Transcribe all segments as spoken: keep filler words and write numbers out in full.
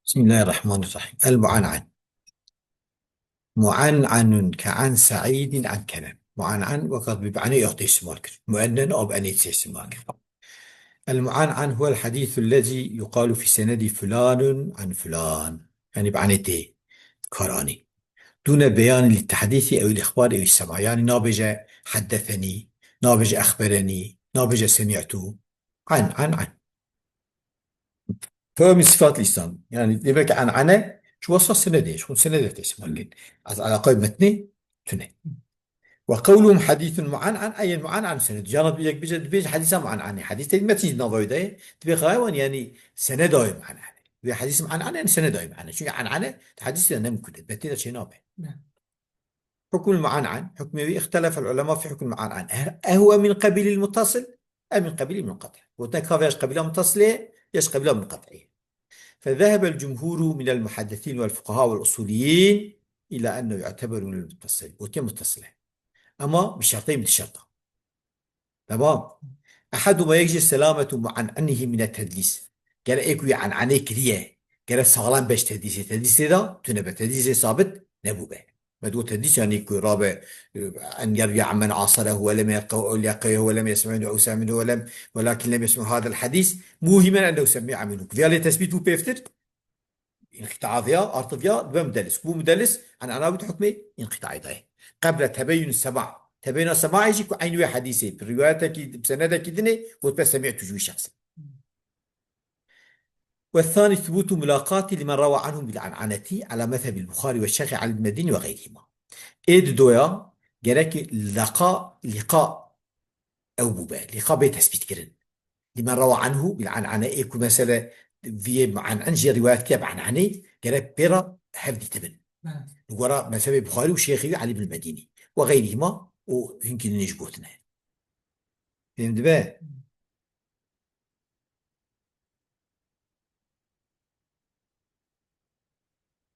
بسم الله الرحمن الرحيم. المعنعن. معنعن كعن سعيد عن كنن. معنعن وقت بمعنى يعطي استعمال كر. مؤنن أو بأن استعمال كر. المعنعن هو الحديث الذي يقال في سند فلان عن فلان. يعني بعنيتي كاراني. دون بيان للتحديث أو الإخبار أو السماع. يعني نابجة حدثني، نابجة أخبرني، نابجة سمعت. عن، عن، عن. فهو من صفات الإسلام. يعني، demek ki an'ane, şu wasa senedê, şu senedê teslim. Ez alakayê metnê tune. وقولهم حديث معنعن، أي معنعن سند. Cana yek bêje, dibêje hadîsa mu'an'anê. Hadîs tê metin navayê de, dibê xaywan, yani, senedayê mu'an'anê. Ve hadîs mu'an'anê, yani, senedayê mu'an'anê. Çünkü an'ane, hadîs de ne mümkün. Betê de şey nabe. Ne. حكم المعنعن، حكمي اختلف العلماء في حكم المعنعن. أهو من قبيل المتصل أم من قبيل المنقطع؟ Gotin ka vê ya ji qebîla mutasile, ya ji qebîla munqet'î. فذهب الجمهور من المحدثين والفقهاء والأصوليين إلى أنه يعتبر من المتصل. Gotiye mutasile. Ama bi şertê, bi şerta. Tamam. أحدهما yek jî سلامة معنعنه من التدليس. Gere ê ku wî an'anê kiriye, gere saxlem be ji tedlîsê. Tedlîsê de tune be, tedlîsê sabit nebûbe. Me digot tedlîs yani ku rabe, e, أن يروي عمن عاصره ولم يلقه أو لقيه ولم يسمع منه أو سمع منه ولم، ولكن لم يسمع هذا الحديث موهما أنه سمع منه. Ku viya lê tesbît bû pêvtir, înqîtaa viya, artiviya, dibe mudelis. Ku bû mudelis, an'ana bû di hukmê înqîtaê de ye. قبل تبين السماع. Tebeyuna sema'ê jî ku eynî wê hedîsê, bi riwayetekî, bi senedekî dinê, gotibe semî'tu ji wî şexsê. والثاني ثبوت ملاقاة لمن روى عنه بالعنعنة على مذهب البخاري والشيخ علي بن المديني وغيرهما. Ê di doya gerek leqa, liqa ew bûbe. Liqa bê tespîtkirin. لمن روى عنه بالعنعنة, ê ku mesele viyê mu'an'an jê rivayet kiriye bi an'anê, gerek pê re hev dîtibin. Evet. Li gora mezhebê Buxarî û Şêxî wî Elî bin Medînî. Ve xeyrî hima û hinkî din jî gotine. Fêm dibe?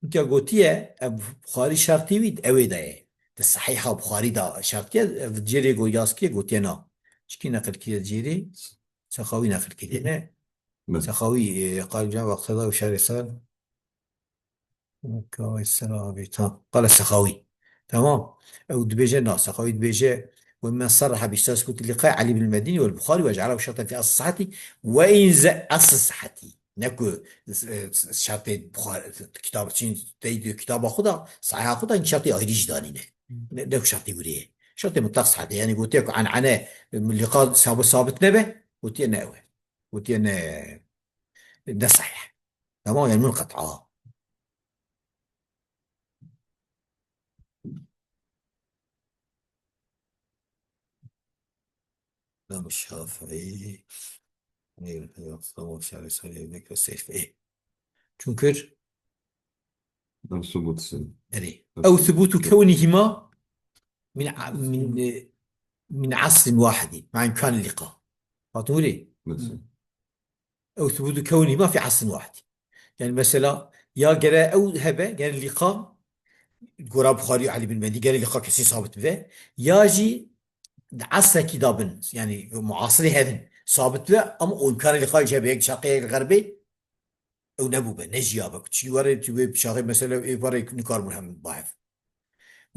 Weke gotiye, ev Buxarî şertî wî di ewê de ye. Di Sehîha Buxarî de şertî ye, ev cêrê go-, yazkiye gotiye na. Çikî neqil kiriye cêrê? Sexawî neqil kiriye, ne? Evet. Sexawî, e, قال جاء واقتضى وشهر صار. Kavê Sexawî, tamam. قال السخاوي. Tamam. Ew dibêje, na, Sexawî dibêje, وممن صرح باشتراط ثبوت اللقاء علي بن المديني والبخاري وجعله شرطا في أصل الصحة، وإن ز-، أصل الصحة. Ne ku, e, şertê Buxar-, kitab, çin, tey di kitaba xwe de, Sehîha xwe de, şertê ayrî jî danîne. Ne, ne ku şertê wî ye. Şertê mutlaq sihhete. Yani gotiye ku an'ane, e, liqa sabit, sabit nebe, gotiye ne ew e. Gotiye ne, ne sehîh. Tamam, yani munqet'a. İmam Şafii. Neyse, yok, tamam, Şafii, Şafii, Ebu Bekir, Seyfi. Çünkü أو ثبوت سن. Erê. Ew thubutu kewnihima min a-, min, e, min aslin wahidin. Ma imkan liqa. Hatun wî? Mesela. Ew thubutu kewnihima fi aslin wahidin. Yani mesela ya gere ew hebe, gere liqa, gora Buxarî, Elî bin Medî, gere liqa kesî sabit bibe. Ya jî di esrekî de bin, yani muasirê hevin sabit bibe, ama o imkanê liqa jî hebe, yek şaqê, yek xerbê, ew nebûbe, nejiyabe. Çi were, tu wê şaqê mesela, ê were nikarbûn hemin bahev.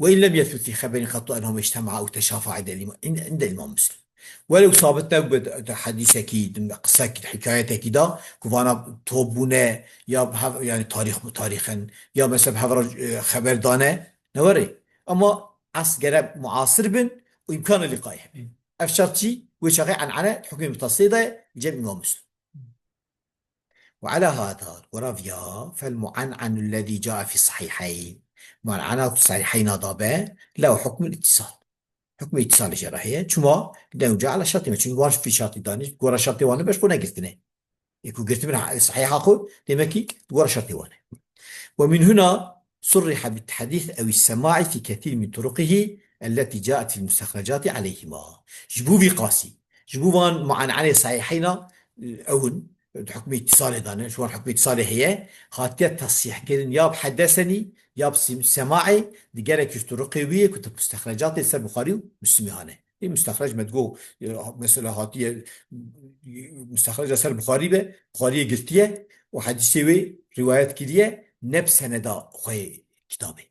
وإن لم يثبت في خبر قط أنهما اجتمعا أو تشافعا عند الإمام، عند، عند الإمام مسلم. Welew sabit nebûbe di, di hedîsekî, di qisekî, di hikayetekî de, ku vana top bûne, ya bi hev-, yani tarîx, tarîxin, ya mesela bi hev re, e, xeber dane, ne were. Ama es gere muasir bin û imkana liqayê hebe. Ev şert jî wê çaxê en'ene di hukmê mutasîlê de cem Îmam Muslim. وعلى هذا, gora viya, فالمعنعن الذي جاء في الصحيحين. Mu'an'ana ku sahîheyna de be, له حكم الاتصال. Hukmê îtîsalê jê re heye. Çima? لأنه جاء على شرطهما. Çünkü wan fi şertî danî, gora şertê wan be ji xwe negirtine. Ê ku girtibin ha-, sahîha xwe, demek ki gora şertê wan e. ومن هنا صرح بالتحديث أو السماع في كثير من طرقه التي جاءت في المستخرجات عليهما. Ji bo vî qasî, ji bo van mu'an'anê sahîheyna, e, ew in, di hukmê îtîsalê de ne, ji wan hukmê îtîsalê heye, hatiye tesrîhkirin ya bi hedesenî, ya bi sim-, semaê, di gelekî ji turuqê wî yê ku di mustexrecatê ser Buxarî û Muslimê hane. Ê mustexrec me digo, e, mesela hatiye, e, mustexreca ser Buxarî be, Buxariyê girtiye, û hedîsê wê rîwayet kiriye, ne bi seneda xwe yê kitabê.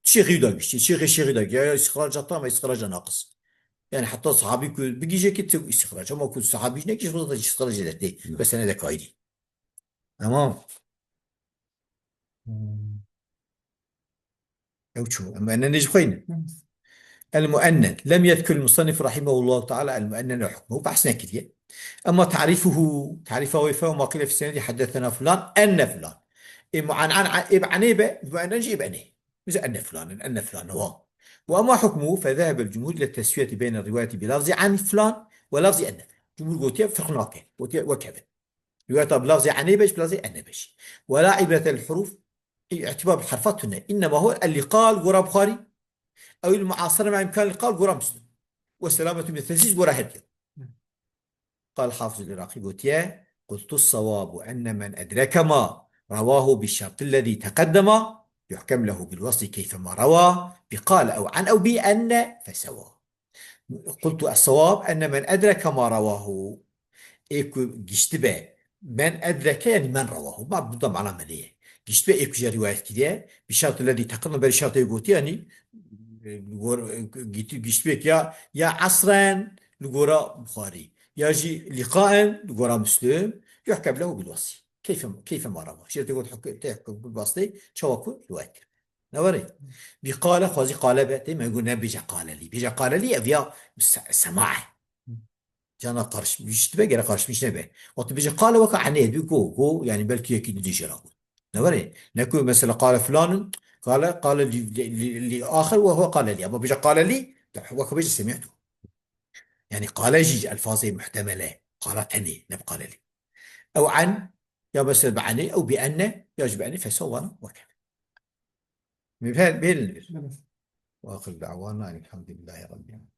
Şêxî da giştî, şêxê şêxî da giştî. Ya îstixraca tam, ya îstixraca naqis. Yani heta sahabî ku bigîje ki tê îstixrac. Ama ku sahabî jî nekî, zaten îstixracê de tê. Bi senede kaydî. Tamam. Ew çû. Em ene ne ji xwe ne. المؤنن. لم يذكر المصنف رحمه الله تعالى المؤنن وحكمه. Behs nekiriye. Ama ta'rifuhu, ta'rifa wê fe ma qîle fi senedi haddesena fulan, enne fulan. Ê mu'an-, an-, an-, ê bi enê be, mu'ennen jî ê bi enê. Mesela enne fulanen, enne fulanen, wa. Ve ama hukmuhu fe zehebel cumhur ile tesviyeti beyne rivayeti bi lafzi an fulan ve lafzi enne. Cumhur gotiye firq nake. Gotiye wek hevin. Rivayeta bi lafzê enê be jî, bi lafzê enne be jî. Ve la ibrete lil huruf, îtibar bi herfa tune. İnnema huve el liqa li gora Buxarî. Ew il muasara me imkan liqa li gora Muslim. Ve selametu min tezîz gora her diyo. Qal Hafizul Iraqî gotiye, قلت الصواب أن من أدرك ما رواه بالشرط الذي تقدم يحكم له بالوصل كيفما روى بقال أو عن أو بأن فسواء. قلت الصواب أن من أدرك ما رواه. Ê ku giştibe, men edreke yani men rewahu. Ma bu da mana menê ye. Giştibe ê ku jê rivayet kiriye, bi şart lezî teqedem, berî şartê gotiye yani, e, li gor, e, gît-, giştibe ki ya, ya asren li gora Buxarî, ya jî liqaen li gora Muslim, yuhkem lehu bil wasî. Keyfe, keyfe ma rewa. Şirtê got hukm, te hukm bil wasî, çawa ku rivayet kir. Ne were? Bi qale, xwazî qale be, tê me got nebêje qale lî. Bêje qale lî, ev ya se-, sema e. Cana karışmış dibe, gere karışmış nebe. Wextê bêje qale weka enê, dû go, go, yani belkî yekî dî jê re got. Ne were? Ne ku mesela qale filanin, qale, qale lî, lî, lî, lî axir ve huve qale lî. Ama bêje qale lî, de weka bêje semihtu. Yani qale jî ji elfazê muhtemele, qala tenê, ne bi qale lî. Ew en, ya mesela bi enê, ew bi enne, ya jî bi enê, fesa wana weke. Mî bel-, belin bir. Evet. Ve ahir da'wana elhamdülillahi rabbil alemin.